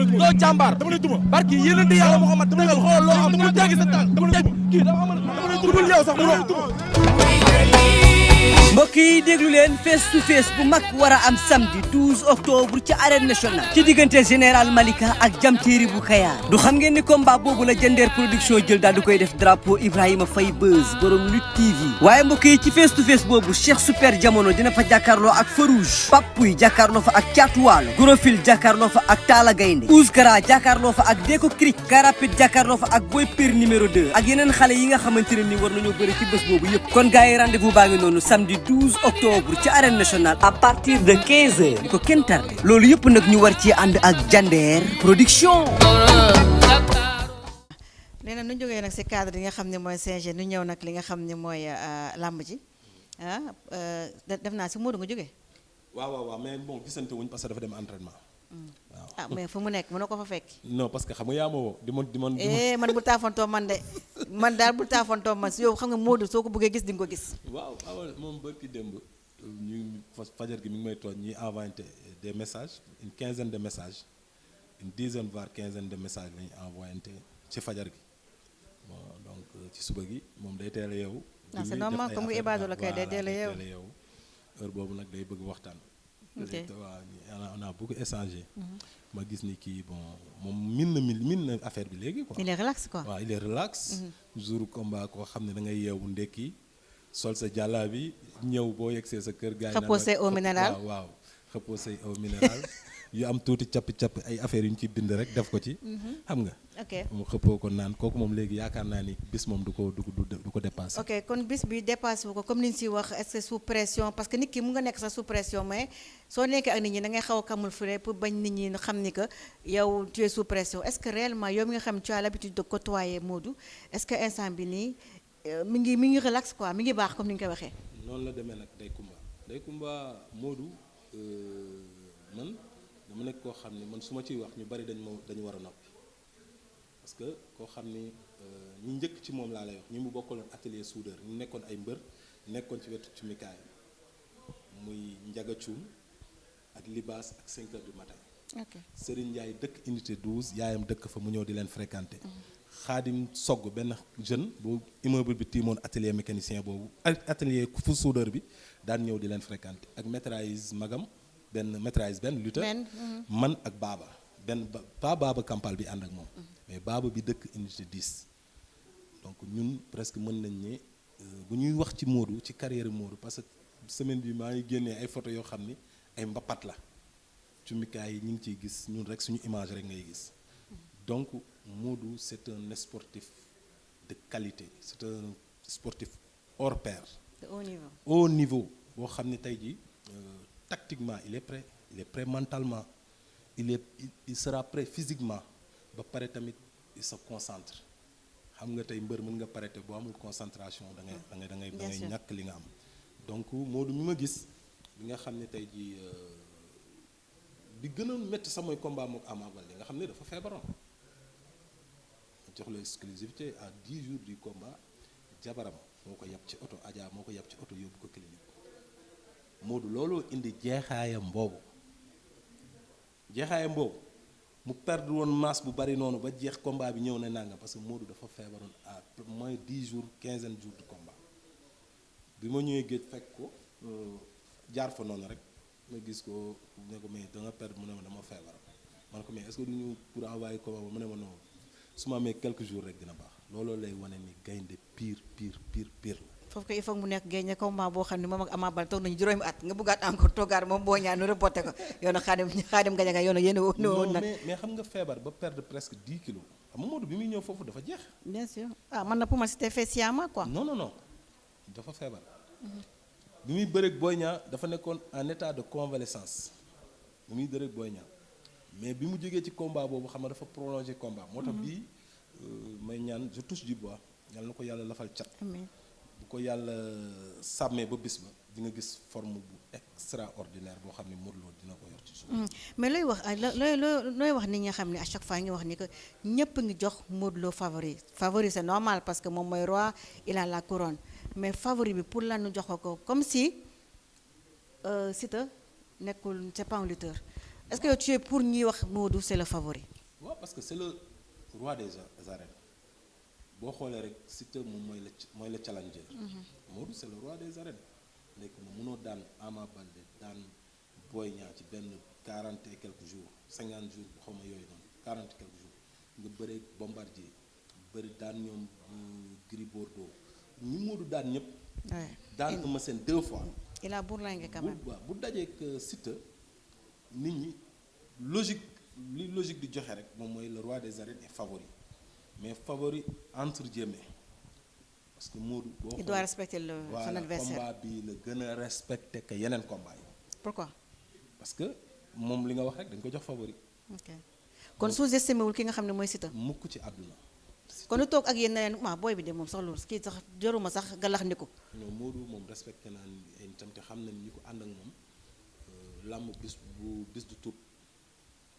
doo jàmbaar barki yéenante yàlla Muhammad dëggal xool loo am mu jéggi sa tànk kii dafa am ku dul yow sax mu mbokk yi déglu leen face to face bu mag war a am samedi 12 octobre ci arène nationale ci diggante général Malika ak jamtéeri bu Kayar du xam ngeen ni combat boobu la Jandeer production jël daal di koy def drapeau Ibrahima Faye Beuz borom Lutte TV waaye mbokk yi ci face to face boobu Cheikh Super Jamono dina fa jàkkaarloo ak Farouche Papuy jàkkaarloo fa ak Caatuwaalo Gorofil jàkkaarloo fa ak Talla Gaynde Ouskara jàkkaarloo fa ak Deko Krik Karapit jàkkaarloo fa ak Boy Pire numéro 2 ak yeneen xale yi nga xamante ne ni war nañoo bëri ci bés boobu yëpp kon gars yi rendez-vous baa ngi noonu samedi 12 octobre ci arène nationale à partir de 15 heures di ko kenn tardé loolu yëpp nag ñu war ci ànd ak Jandeer production. nee na nu jógee nag si cadre yi nga xam ne mooy CNG nu ñëw nag li nga xam ne mooy làmb ji def naa si Modou nga jógee. waaw mais bon gisante wuñ parce que dafa dem entraînement. ah mais fu mu nekk mënoo ko fa fekk. non parce que xam nga yaa ma woo di man man bul taafantoo man de man daal bul taafantoo man si yow xam nga Modou soo ko bëggee gis di nga ko gis. waaw moom bërki démb ñu fajar gi mi ngi may tooñ ñuy envoyé des messages une quinzaine de messages une dizaine voire quinzaine de messages lañuy envoyé ci fajar gi bon donc ci suba gi moom day teel a yeewu. c'est normal comme Ibadou la kay day teel a yeewu heure boobu nag day bëgg waxtaan. ok waaw on a beaucoup échangé. ma gis ni kii bon moom min na affaire bi léegi quoi. il est relax quoi. waaw il est relax. jour combat koo xam ne da ngay yeewu ndekki sol sa jàllaa bi ñëw boo yegsee sa kër. gars yi xëppoo say eau minérale waaw xëppoo say eau minérale yu am tuuti cappi ay affaires yu ñu ci bind rek def ko ci. xam nga. ok mu xëppoo ko naan kooku moom léegi yaakaar naa ni bis moom du ko dépassé. ok kon bis bi dépassé wu ko comme ni ñu si wax est-ce que sous pression parce que nit ki mu nga nekk sax sous pression mais soo nekkee ak nit ñi da ngay xaw a camoufler pour bañ nit ñi xam ni que yow tu es sous pression est-ce que réellement yow mi nga xam tu as l'habitude de côtoyer Modou est-ce que instant bi nii mi ngi relax quoi mi ngi baax comme ni nga koy waxee. noonu la demee nag day kumba Modou man dama nekk koo xam ni man su ma ciy wax ñu bari dañu war a noppi. parce que koo xam ni ñi njëkk ci moom laa lay wax ñi mu bokkaloon atelier soudeur ñu nekkoon ay mbër nekkoon ci wetu cumikaay muy Njaga Cuum ak Libaas ak 5 heures du matin. ok Serigne Ndiaye dëkk unité 12 yaayam dëkk fa mu ñëw di leen fréquenter. Xaadim Sogg benn jeune bu immeuble bi tiimoon atelier mécanicien boobu atelier fu soudeur bi daan ñëw di leen fréquenter ak maîtrise magam benn lutteur man ak Baba benn Baba Kampal bi ànd ak moom. mais baaba bi dëkk unité 10 donc ñun presque mën nañ ne bu ñuy wax ci Modou ci carrière Modou parce que semaine bi maa ngi génnee ay photos yoo xam ni ay mbapat la cumikaay yi ñu ngi ciy gis ñun rek suñu image rek ngay gis donc Modou c'est un sportif de qualité c'est un sportif hors pair. de haut niveau. haut niveau boo xam ni tey jii tactiquement il est prêt mentalement il sera prêt physiquement. ba pare tamit il se concentre xam nga tey mbër mën nga pare te boo amul concentration da ngay ñàkk li nga am donc Modou mi ma gis bi nga xam ne tey jii bi gënoon métti samay combat mook Ama Baldé nga xam ne dafa feebaroon ma jox la exclusivité à 10 jours du combat jabaram moo ko yab ci oto Adja moo ko yab ci oto yóbbu ko clinique Modou looloo indi jeexaayam boobu mu perdre woon masse bu bari noonu ba jeex combat bi ñëw na nanga parce que Modou dafa feebaroon à moins 10 jours 15 jours de combat bi ma ñëwee géej fekk ko jaar fa noonu rek ma gis ko ne ko mais da nga perdre mu ne ma dama feebar man ko mais est-ce que du ñu pour envoyer combat ba mu ne ma non su ma amee quelques jours rek dina baax looloo lay wane ni gaynde pire la. foofu ko il faut mu nekk génne combat boo xam ne moom ak Ama Baldé toog nañu juróomi at nga bëggaat encore toogaat moom boo ñaan nu reporté ko yow nag Xaadim Gajaga yow nag yéen woon nag mais xam nga feebar ba perdre presque 10 kilos xam nga Modou bi muy ñëw foofu dafa jeex. bien sûr man na pour moi c'était fait sciemment quoi. non dafa feebar. bi muy bëreeg Boy Niang dafa nekkoon en état de convalescence bi muy bëreeg Boy Niang mais bi mu jógee ci combat boobu xam nga dafa prolongé combat. moo tax bii may ñaan je touche du bois yàlla na ko yàlla lafal cat. amiin bu ko yàlla sàmmee ba bis ba di nga gis forme bu extraordinaire boo xam ne Modou Lo dina ko yor ci suuf. mais looy wax looy wax nit ñi nga xam ne à chaque fois ngi wax ni que ñëpp ngi jox Modou Lo favori c'est normal parce que moom mooy roi il a la couronne mais favori bi pour lan jox ko comme si Siteu nekkul c'est pas un lutteur est-ce que yow tu es pour ñuy wax Modou c'est le favori. waaw parce que c'est le roi des arènes boo xoolee rek Siteu moom mooy la challenger. Modou c'est le roi des arènes léegi moom mënoo daan Ama Baldé daan Boy Niang ci benn 40 et quelques jours 50 jours xaw ma yooyu noonu 40 et quelques jours nga bëree Bombardier bëri daan ñoom Gris Bordeaux ñi Modou daan ñëpp. daan Eumeu Sène 2 fois. il a bourlingué quand même. bu dajee que Siteu nit ñi logique li logique di joxe rek moom mooy le roi des arènes est favori mais favori entre guillemets parce que Modou. boo il doit respecter son adversaire combat bi la gën a respecté que yeneen combat yi. pourquoi. parce que moom li nga wax rek dañ ko jox favori. ok kon sous-estimé wul ki nga xam ne mooy Siteu. mukk ci àdduna. kon lu toog ak yéen na leen booy bi de moom sax loolu kii sax jaruma sax galax ndiku. non Modou moom respecté naa ay nitam te xam nañ ñi ko ànd ak moom làmb bis du tuut.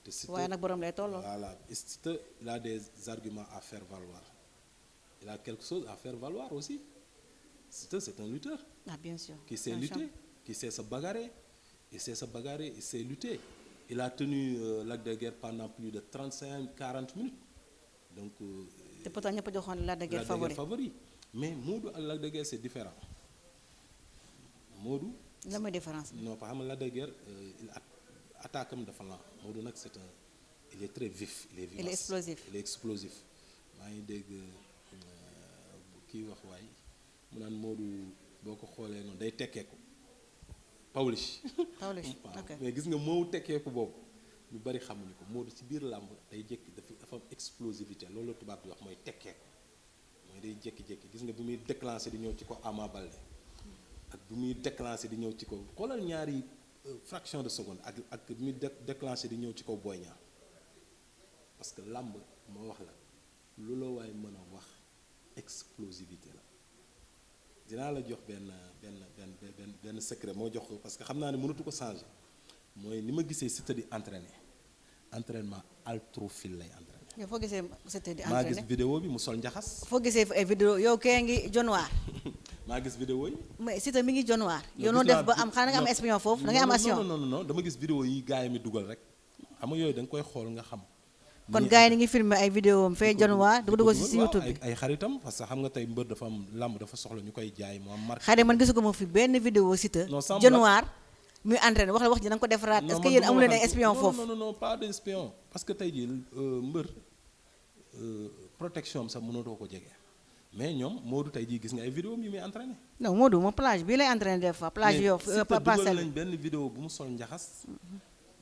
te Siteu waaye nag borom lay tolloo. voilà Siteu il a des arguments à faire valoir il a quelque chose à faire valoir aussi Siteu c'est un lutteur. Bien sûr. qui sait lutter qui sait se bagarrer il sait lutter il a tenu Lac de Guiers pendant plus de 35-40 minutes donc. te pourtant ñëpp a joxoon Lac de Guiers favori mais Modou ak Lac de Guiers c'est différent Modou. la mooy différence bi. non pas xam nga Lac de Guiers attaque am dafa lent Modou nag il est très vif. il est vivace il est explosif maa ngi dégg kii wax waay mu naan Modou boo ko xoolee noonu day tekkeeku Pawlish. ok mais gis nga moo tekkeeku boobu ñu bari xamuñu ko Modou ci biir làmb day jékki dafa am explosivité loolu la tubaab di wax mooy tekkeeku mooy day jékki-jékki gis nga bi muy déclenché di ñëw ci ko Ama Baldé ak bi muy déclenché di ñëw ci ko xoolal ñaari fraction de seconde ak bi muy déclenché di ñëw ci kaw Boy Niang parce que làmb moo wax la lu la waay mën a wax explosivité la dinaa la jox benn secret moo jox ko parce que xam naa ne mënatu ko changer mooy ni ma gisee Siteu di entraînement haltérophile lay entraîné. yow foo gisee Siteu di entraîné maa gis vidéo bi mu sol njaxas. foo gisee ay vidéo yow kee ngi jonwaar. maa gis vidéo yi. mais Siteu mi ngi jonwaar. yow noo def ba am xanaa nga am espion foofu da ngay am espion. non dama gis vidéo yi gars yi mi dugal rek xam nga yooyu da nga koy xool nga xam. kon gars yi ni ngi filmé ay vidéo am fee jonwaar du ko dugal si YouTube bi. ay xaritam parce que xam nga tey mbër dafa am làmb dafa soxla ñu koy jaay mu am marque. xare man gisu ko ma fi benn vidéo Siteu jonwaar muy entraîné wax ji da nga ko defaraat est-ce que yéen amu leen ay espion foofu. non pas de espion parce que tey jii mbër protection am sax mënatoo ko jege mais ñoom Modou tey jii gis nga ay vidéo yi muy entraîné. non Modou moom plage bii lay entraîné des fois plage yow dugal nañ benn vidéo bu mu sol njaxas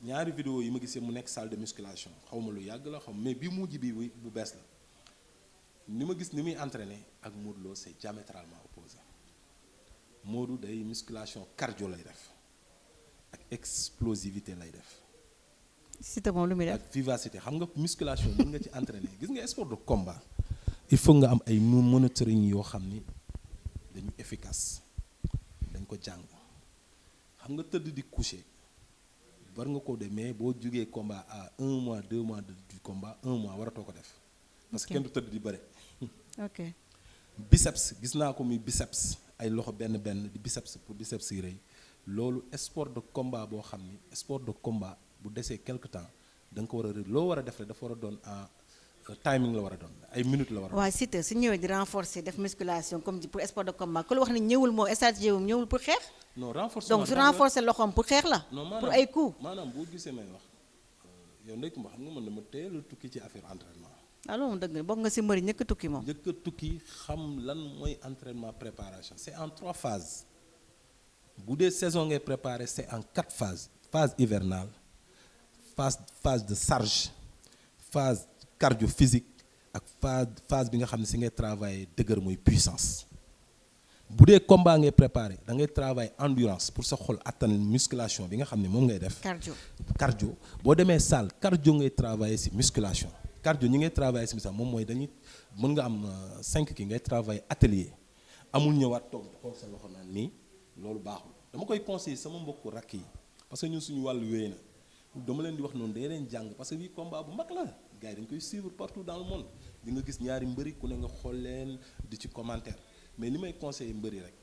ñaari vidéo yi ma gisee mu nekk salle de musculation xaw ma lu yàgg la mais bi mujj bi bu bees la ni ma gis ni muy entraîné ak Modou Lo c'est diamétralement opposé Modou day musculation cardio lay def ak explosivité lay def. Siteu moom lu muy def ak vivacité xam nga musculation mën nga ci entraîner gis nga sport de combat il faut nga am ay monitoring yoo xam ni dañu efficace dañ ko jàng xam nga tëdd di coucher war nga ko def mais boo jugee combat à 1 mois 2 mois du combat 1 mois waratoo ko def parce que kenn du tëdd di bëre. ok biceps gis naa ko muy biceps ay loxo benn di biceps pour biceps yi rëy loolu sport de combat boo xam ni sport de combat bu desee quelque temps da nga ko war a loo war a def rek dafa war a doon en timing la war a doon ay minutes la war a doon. waaw Siteu su ñëwee di renforcer def musculation comme pour sport de combat ku la wax ne ñëwul moo stratégie wu ñëwul pour xeex. non renforcement donc su renforcer loxoom pour xeex la. pour ay coups. maanaam boo gisee may wax yow ndekk ma xam nga man dama teel a tukki ci affaire entraînement. alors moom dëgg la bokk nga si mbëri ñëkk a tukki moom. ñëkk a tukki xam lan mooy entraînement préparation c'est en 3 phases bu dee saison ngay préparer c'est en 4 phases phase hivernale phase de charge phase cardio physique ak phase bi nga xam ne si ngay travailler dëgër mooy puissance bu dee combat ngay préparer da ngay travailler endurance pour sa xol attan musculation bi nga xam ne moom ngay def. cardio boo demee salle cardio ngay travailler si musculation. cardio ñi ngay travailler si sax moom mooy dañuy mën nga am 5 ki ngay travailler atelier amul ñëwaat toog xool sa loxo naan nii loolu baaxul dama koy conseiller sama mbokku rakk yi parce que ñun suñu wàllu wéy na dama leen di wax noonu day leen jàng parce que bii combat bu mag la gars yi dañ koy suivre partout dans le monde di nga gis ñaari mbëri ku ne nga xool leen di ci commentaire mais li may conseiller mbëri rek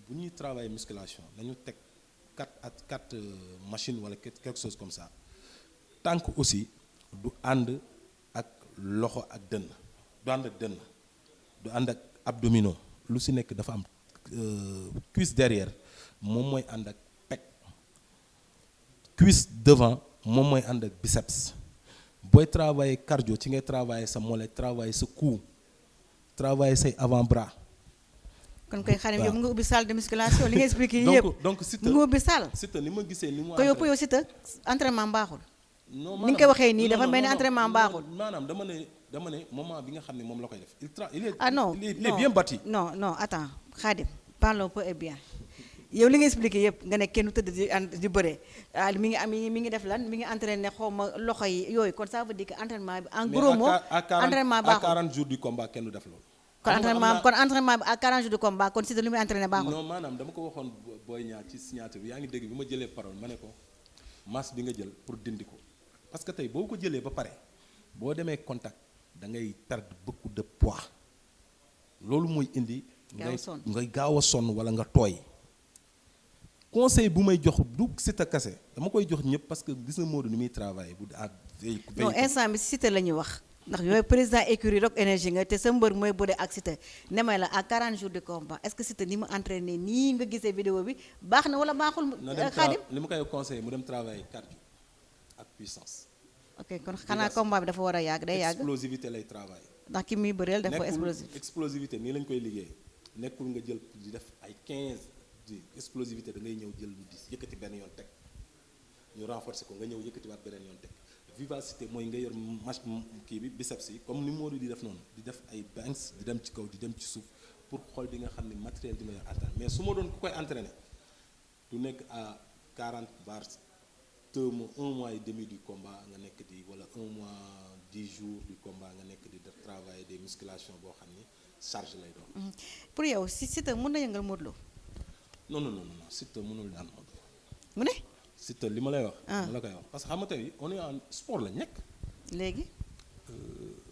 bu ñuy travailler musculation nañu teg 4 machines wala quelque chose comme ça tànk aussi du ànd ak loxo ak dënn du ànd ak dënn du ànd ak abdominaux lu si nekk dafa am cuisse derrière moom mooy ànd ak pec cuisse devant moom mooy ànd ak biceps booy travailler cardio ci ngay travailler sa mollet travailler sa cou travailler say avant-bras. kon koy Khadim yow mu nga ubbi salle de musculation li nga expliqué nii yëpp donc Siteu mu nga ubbi salle. Siteu ni ma gisee ni mu. ko yow Siteu entraînement baaxul. non ni nga koy waxee nii dafa mel ni entraînement baaxul. maanaam dama ne moment bi nga xam ne moom la koy def il est. ah non il est bien bâti. non attends Khadim parlons peu et bien yow li nga expliqué yëpp nga ne kenn tëdd di bëre mi ngi def lan mi ngi entraîné xaw ma loxo yi yooyu kon ça veut dire que entraînement bi en gros mots entraînement baaxul à 40 jours du combat kenn du def loolu. kon entraînement bi à 40 jours de combat kon Siteu li muy entraîné baaxul. non maanaam dama ko waxoon Boy Niang ci signature bi yaa ngi dégg bi ma jëlee parole ma ne ko masse bi nga jël pour dindi ko parce que tey boo ko jëlee ba pare boo demee contact da ngay perdre beaucoup de poids loolu mooy indi. ngay gaaw a sonn wala nga tooy. conseil bu may jox du Siteu kase dama koy jox ñëpp parce que gis nga Modou ni muy travailler bu non instant bi Siteu la ñuy wax. ndax yooyu président écurie Rock Énergie nga te sa mbër mooy bëre ak Siteu ne may la à 40 jours de combat est-ce que Siteu ni mu entraîné nii nga gisee vidéo bi baax na wala baaxul. Khadim li ma koy conseillé mu dem travailler cardio ak puissance. ok kon xanaa combat bi dafa war a yàgg day yàgg. explosivité lay travailler. ndax ki muy bëreel dafa explosivité nii lañ koy liggéey nekkul nga jël di def ay 15 di explosivité da ngay ñëw jël lu dis yëkkati benn yoon teg ñu renforcer ko nga ñëw yëkkatiwaat beneen yoon teg. vivacité mooy nga yor match kii bi biceps yi comme ni Modou di def noonu di def ay banks di dem ci kaw di dem ci suuf pour xool di nga xam ne matériel di nga yor entraîné mais su ma doon ku koy entraîné du nekk à 40 bars 1 mois et demi du combat nga nekk di wala 1 mois 10 jours du combat nga nekk di def travail des musculations boo xam ni charge lay doon. pour yow si Siteu mën na yëngal Modou Lo. non Siteu mënul daan Modou Lo. mu ne. Siteu li ma lay wax. ma la koy wax parce que xam nga tey on est en sport la nekk. léegi.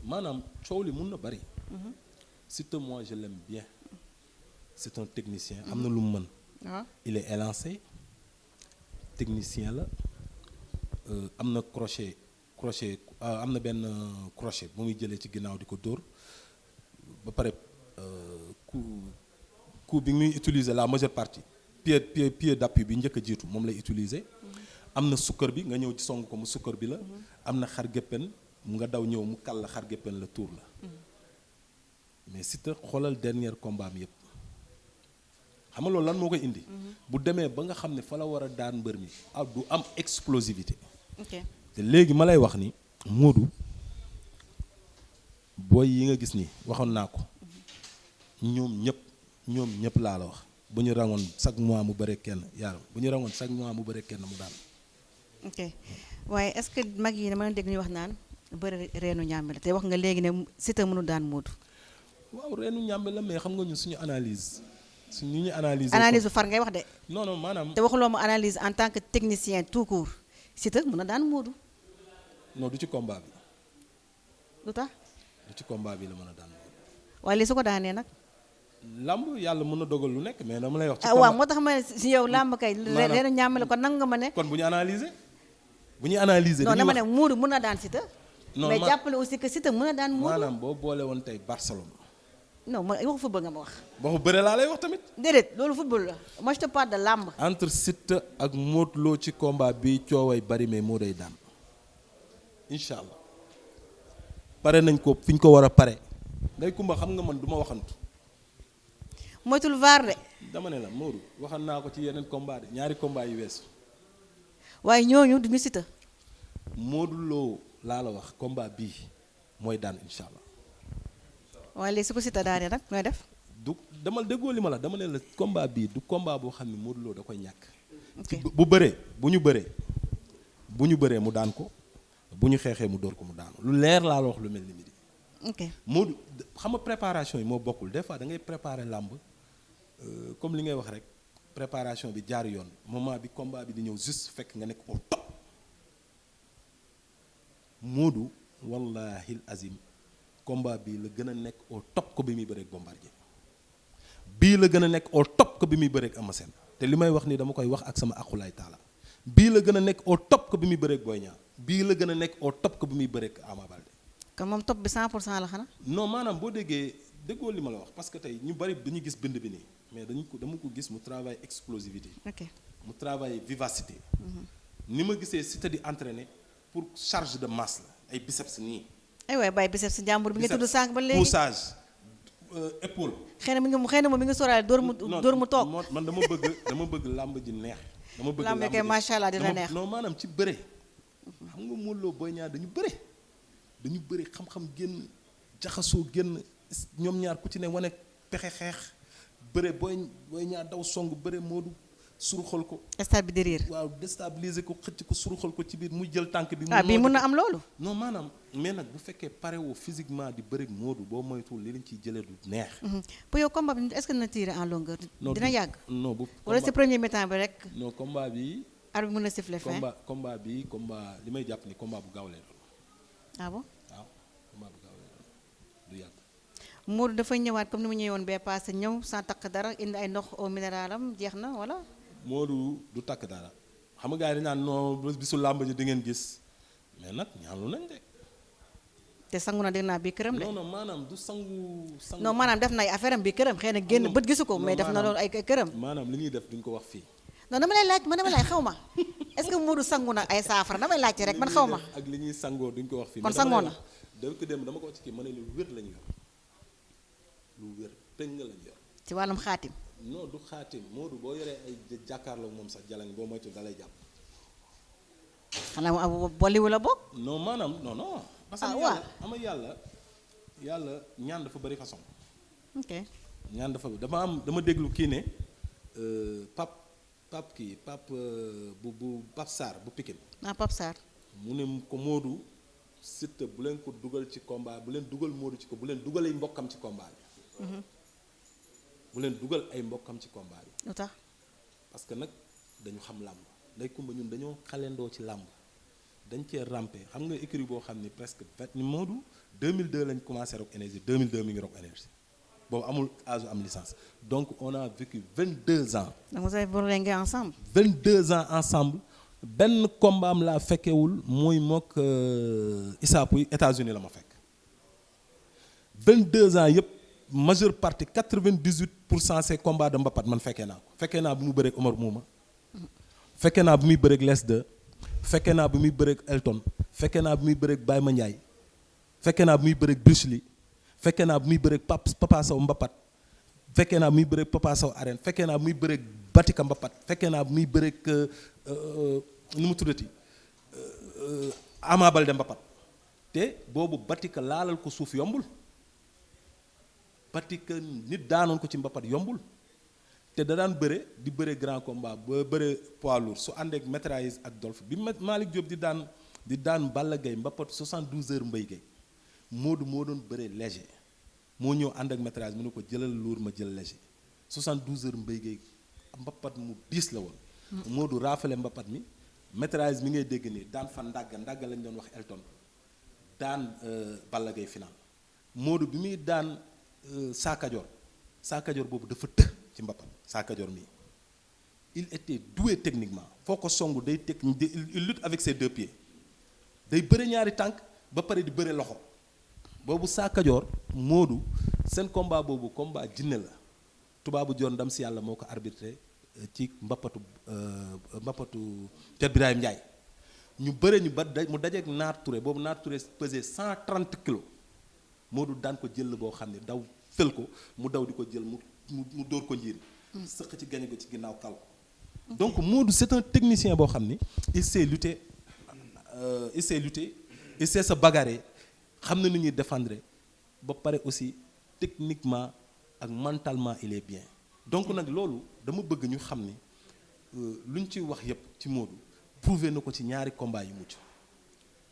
maanaam coow li mun na bari. Siteu moi je l'aime bien. c'est un technicien am na lu mu mën. il est élancé technicien la am na crochet am na benn crochet bu muy jëlee ci ginnaaw di ko dóor ba pare coup bi muy utiliser la majeure partie. pied d'appui bi njëkk a jiitu moom lay utiliser am na sukkar bi nga ñëw ci song ko mu sukkar bi la am na xar géppen mu nga daw ñëw mu kal la xar géppen la tuur la mais Siteu xoolal dernier combat am yëpp xam nga loolu lan moo koy indi bu demee ba nga xam ne fa la war a daan mbër mi du am explosivité te léegi ma lay wax ni Modou booy yi nga gis ni waxoon naa ko ñoom ñëpp laa la wax bu ñu rangoon chaque mois mu bëre kenn yàlla bu ñu rangoon chaque mois mu bëre kenn mu daan. ok waaye est-ce que mag yi dama dégg ñu wax naan bëri reenu ñàmbi la te wax nga léegi ne Siteu mënu daan Modou. waaw reenu ñàmbi la mais xam nga ñun suñu analyse suñu analyse. analyse bu far ngay wax de. non maanaam. te waxuloo ma analyse en tant que technicien tout court Siteu mën na daan Modou. non du ci combat bi. lu tax. du ci combat bi la mën a daan Modou. waaye li su ko daanee nag. lamb yàlla mën na dogal lu nekk mais dama lay wax. ci waaw moo tax ma ne si yow lamb kay. reenu ñàmbi la kon nan nga ma ne. kon bu ñu analyser. bu ñu analyser non dama ne Modou mën na daan Siteu. non mais jàppale aussi que Siteu mën na daan Modou. maanaam boo boole woon tey Barcelone. non ma waxu football nga ma wax. waxu bëre laa lay wax tamit. déedéet loolu football la moi je te parle de lamb. entre Siteu ak Modou Lo ci combat bi cooway bari mais moo day daan incha allah pare nañ ko fi ñu ko war a pare ngay kumba xam nga man du ma waxantu. moytul vaar de. dama ne la Modou waxan naa ko ci yeneen combat de ñaari combat yu weesu. waaye ñooñu duñu Siteu. Modou Lo laa la wax combat bii mooy daan incha allah. waaye léegi su ko Siteu daanee nag nooy def. du dama déggoo li ma la dama ne la combat bii du combat boo xam ne Modou Lo da koy ñàkk. ok bu ñu bëree mu daan ko bu ñu xeexee mu dóor ko mu daanu lu leer laa la wax lu mel ni midi. ok Modou xam nga préparation yi moo bokkul des fois da ngay préparer làmb comme li ngay wax rek préparation bi jaar yoon moment bi combat bi di ñëw juste fekk nga nekk au top Modou wallahi azim combat bii la gën a nekk au top ko bi muy bëreeg Bombardier bii la gën a nekk au top ko bi muy bëreeg Eumeu Sène te li may wax ni dama koy wax ak sama aqulaay taala bii la gën a nekk au top ko bi muy bëreeg Boy Niang bii la gën a nekk au top que bu muy bëreek Ama Baldé. kon moom top bi 100% la xanaa. non maanaam boo déggoo li ma la wax parce que tey ñu bari dañuy gis bind bi nii mais dama ko gis mu travail explosivité. ok mu travail vivacité. ni ma gisee Siteu di entraîner pour charge de masse la ay biceps nii. ay waay bàyyi biceps si jàmbur bi nga tudd sànq ba léegi poussage épaule. xëy na moom mi ngi sóoraale dóor mu toog. man dama bëgg làmb ji neex. dama bëgg làmb kay macha allah dina neex. non maanaam ci bëre. xam nga Modou Lo Boy Niang dañu bëre xam-xam génn jaxasoo génn ñoom ñaar ku ci ne wane pexe xeex bëre Boy Niang daw song bëre Modou suruxal ko. stade bi di riir. waaw déstabiliser ko xëcc ko suruxal ko ci biir muy jël tànk bi. bii mën na am loolu. non maanaam mais nag bu fekkee pare woo physiquement di bëri Modou boo moytuwul li lañ ciy jëlee du neex. pour yow combat bi est-ce que dina tirer en longueur. dina yàgg. non bu wala si premier mi-temps bi rek. non combat bi. arbitre bi mën na siffler fin. combat bi li may jàpp ni combat bu gaaw lay doon. ah bon. waaw combat bu gaaw lay doon du yàgg. Modou dafay ñëwaat comme ni mu ñëwoon bee passé ñëw sans takk dara indi ay ndox au minéralam jeex na wala. Modou du takk dara xam nga gars yi dañu naan non bisu làmb ji di ngeen gis mais nag ñaanlu nañ de. te sangu na dégg naa bii këram de. non maanaam du sangu. non maanaam def na ay affaire am bii këram xëy na génn bët gisu ko mais def na loolu ay këram. maanaam li ñuy def duñ ko wax fii. non dama lay laaj xaw ma est-ce que Modou sangu na ay saafara damay laajte rek man xaw ma. ak li ñuy sangoo duñ ko wax fii. kon sangoo na dama ko wax ci kii ma ne lu wér lañu yor lu wér péng lañu yor. ci wàllum xaatim. non du xaatim Modou boo yoree ay jàkkaarloo moom sax jalañ boo moytu dalay jàpp. xanaa mu abu bolliwu la bokk. non maanaam non. parce que yàlla ñaan dafa bari façon. ok ñaan dama déglu kii ne Pape Sarr bu Pikine. Pape Sarr. mu ne ko Modou Siteu bu leen ko dugal ci combat bu leen dugal Modou ci ko bu leen dugal ay mbokkam ci combat bi. bu leen dugal ay mbokkam ci combat bi. lu tax parce que nag dañu xam làmb nday kumba ñun dañoo xalendoo ci làmb dañ cee rampe xam nga écurie boo xam ni presque Modou 2002 lañ commencé Rock Énergie 2002 mi ngi Rock Énergie boobu amul âge am licence donc on a vécu 22 ans. donc vous avez bourlingué ensemble. 22 ans ensemble benn combat am laa fekkewul mooy mook Issa Pouye États-Unis la ma fekk 22 ans yëpp. majeure partie 98% ces combats de mbapat man fekkee naa bu muy bëreeg Omar Mouma fekkee naa bu muy bëreeg Les 2 fekkee naa bu muy bëreeg Elton fekkee naa bu muy bëreeg Baye Mandiaye fekkee naa bu muy bëreeg Bruce Lee fekkee naa bu muy bëreeg Papa Sow mbapat fekkee naa bu muy bëreeg Papa Sow arène fekkee naa bu muy bëreeg Batika mbapat fekkee naa bu muy bëreeg nu mu tuddati Ama Baldé mbapat te boobu Batika laalal ko suuf yombul. parce que nit daanoon ko ci mbapat yombul te da daan di bëre grand combat ba bëre poids lourd su àndeek Matraïs ak Dolph bi Malick Diop di daan Balla Gaye mbapat 72 heures Mbaye Gueye Modou moo doon bëre léger moo ñëw ànd ak Matraïs mu ne ko jëlal lourd ma jël léger 72 heures Mbaye Gueye mbapat mu diis la woon. Modou raafale mbapat mi Matraïs mi ngay dégg nii daan fa ndàgga lañ doon wax Elton daan Balla Gaye final Modou bi muy daan. Saa Kajoor boobu dafa ci mbapat Saa Kajoor mii il était doué techniquement foo ko songu day il lutte avec ses deux pieds day bëre ñaari tànk ba pare di bëre loxo boobu Saa Kajoor Modou seen combat boobu combat jinne la tubaabu joor ndam si yàlla moo ko arbitré ci mbappatu Ted Birahim Ndiaye ñu bëre mu dajeek Naar Touré boobu Naar Touré pesé 130 kilos Modou daan ko jël boo xam ne daw fël ko mu daw di ko jël mu dóor ko njiir sëq ci gañe ko ci ginnaaw kal ko donc Modou c'est un technicien boo xam ni il sait lutter il sait se bagarrer xam na nu ñuy défendre ba pare aussi techniquement ak mentalement il est bien donc nag loolu dama bëgg ñu xam ni lu ñu ci wax yépp ci Modou prouvé na ko ci ñaari combat yu mucc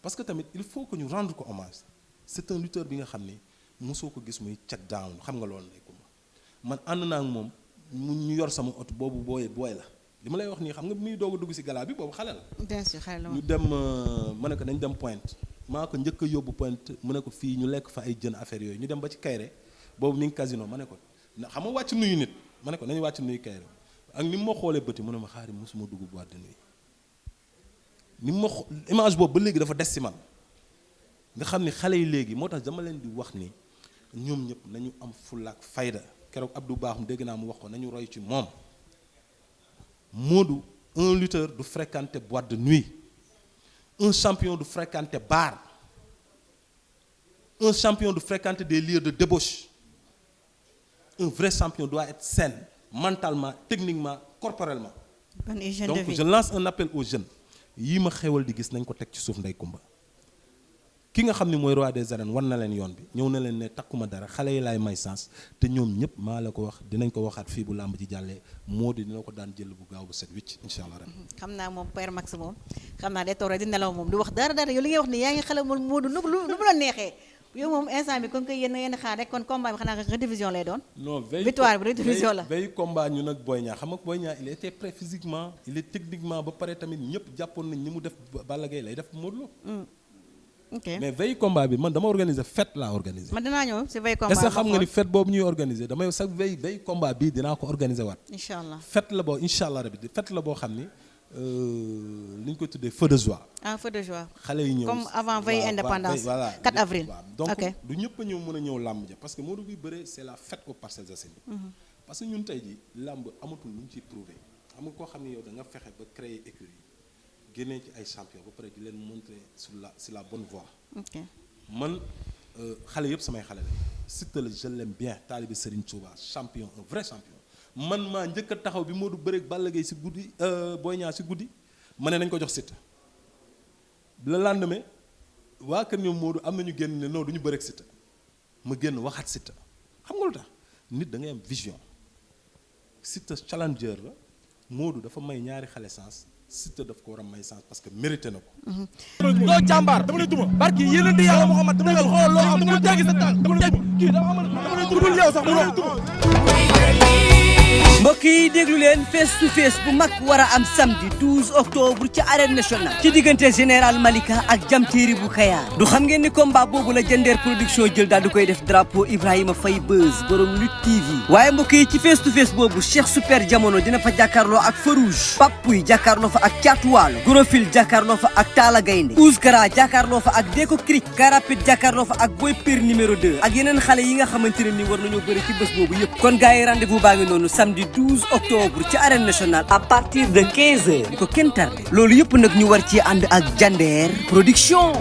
parce que tamit il faut que ñu rendre ko hommage c'est un lutteur bi nga xam ni mosoo ko gis muy check down xam nga loolu lay ko man ànd naa ak moom mu ñu yor sama oto boobu booy la li ma lay wax nii xam nga bi muy doog a dugg ci gala bi boobu xale la. bien sûr xale la ñu dem ma ne ko dañ dem Pointe maa ko njëkk a yóbbu Pointe mu ne ko fii ñu lekk fa ay jën affaire yooyu ñu dem ba ci Kayre boobu mi ngi casino ma ne ko xam nga wàcc nuyu nit ma ne ko nañu wàcc nuyu Kayre ak ni mu ma xoolee bëti mu ne ma xaari mosuma dugg boîte de nuit ni ma image boobu ba léegi dafa des ci man nga xam ni xale yi léegi moo tax dama leen di wax ni ñoom ñëpp nañu am fulla ak fayda keroog Abdou Baax mu dégg naa mu wax ko nañu roy ci moom. Modou un lutteur du fréquenter boîte de nuit un champion du fréquenter bar un champion du fréquenter des lieux de débauche un vrai champion doit être sain mentalement techniquement corporellement. bonne hygiène de donc vie. je lance un appel aux jeunes yii ma xewal di gis nañ ko teg ci suuf ndey kumba ki nga xam ne mooy roi des arènes war na leen yoon bi ñëw na leen ne takkuma dara xale yi laay may sens te ñoom ñëpp maa la ko wax dinañ ko waxaat fii bu làmb ci jàllee moo di dina ko daan jël bu gaaw bu set wicc incha allah ren. xam naa moom Père Max moom xam naa day toog rek di nelaw moom du wax dara yow li ngay wax ni yaa ngi xale moom Modou nu mu la neexee yow moom instant bi kon koy yéen xaar rek kon combat bi xanaa rediffusion lay doon. non veille victoire bi rediffusion la. veille combat ñu nag Boy Niang xam nga Boy Niang il était prêt physiquement il est techniquement ba pare tamit ñëpp jàppoon nañ ni mu def Balla Gaye lay def Modou Lo. ok mais veille combat bi man dama organiser fête laa organiser. man dinaa ñëw si veille combat est-ce que xam nga ni fête boobu ñuy organiser damay sax veille combat bii dinaa ko organiser waat. incha allah fête la boo incha allah rabi fête la boo xam ni li ñu ko tuddee feu de joie. ah feu de joie. xale yi ñëw comme avant veille indépendance. voilà 4 avril. waaw donc ok du ñëpp a ñëw mën a ñëw làmb ja parce que Modou bi bëre c'est la fête aux Parcelles Assainies. parce que ñun tey ji làmb amatul lu ñu ciy prouver xam nga koo xam ne yow da nga fexe ba créer écurie génnee ci ay champion ba pare di leen montrer sur la bonne voie. ok man xale yëpp samay xale la Siteu la je l'aime bien taalibi Serigne Touba champion un vrai champion man maa njëkk a taxaw bi Modou bëreeg Balla Gaye si guddi Boy Niang si guddi ma ne nañ ko jox Siteu le lendemain waa kër ñoom Modou am nañu génn ne non du ñu bëreeg Siteu ma génn waxaat Siteu xam nga lu tax nit da ngay am vision Siteu challenger la Modou dafa may ñaari xale sens Siteu daf ko war a may sens parce que mérité na ko. doo jàmbaar dama lay duma barki yéen di yàlla Muhammad dama lay xool loo am mu jéggi sa tànk dama lay kii dama lay duma yow sax mu duma. mbokk yi déglu leen face to face bu mag war a am samedi 12 octobre ci arène nationale ci diggante général Malika ak jamtéeri bu Kayar du xam ngeen ni combat boobu la Jandeer production jël daal di koy def drapeau Ibrahima Faye Beuz borom Lutte TV waaye mbokk yi ci face to face boobu Cheikh Super Jamono dina fa jàkkaarloo ak Farouche Papuy jàkkaarloo fa ak Caatuwaalo Gorofil jàkkaarloo fa ak Talla Gaynde Ouskara jàkkaarloo fa ak Deko Krik Karapit jàkkaarloo fa ak Boy Pire numéro 2 ak yeneen xale yi nga xamante ne ni war nañoo bëri ci bés boobu yëpp kon gars yi rendez-vous baa ngi noonu samedi 12 octobre ci arène nationale à partir de 15h di ko kenn tardé loolu yëpp nag ñu war ci ànd ak Jandeer production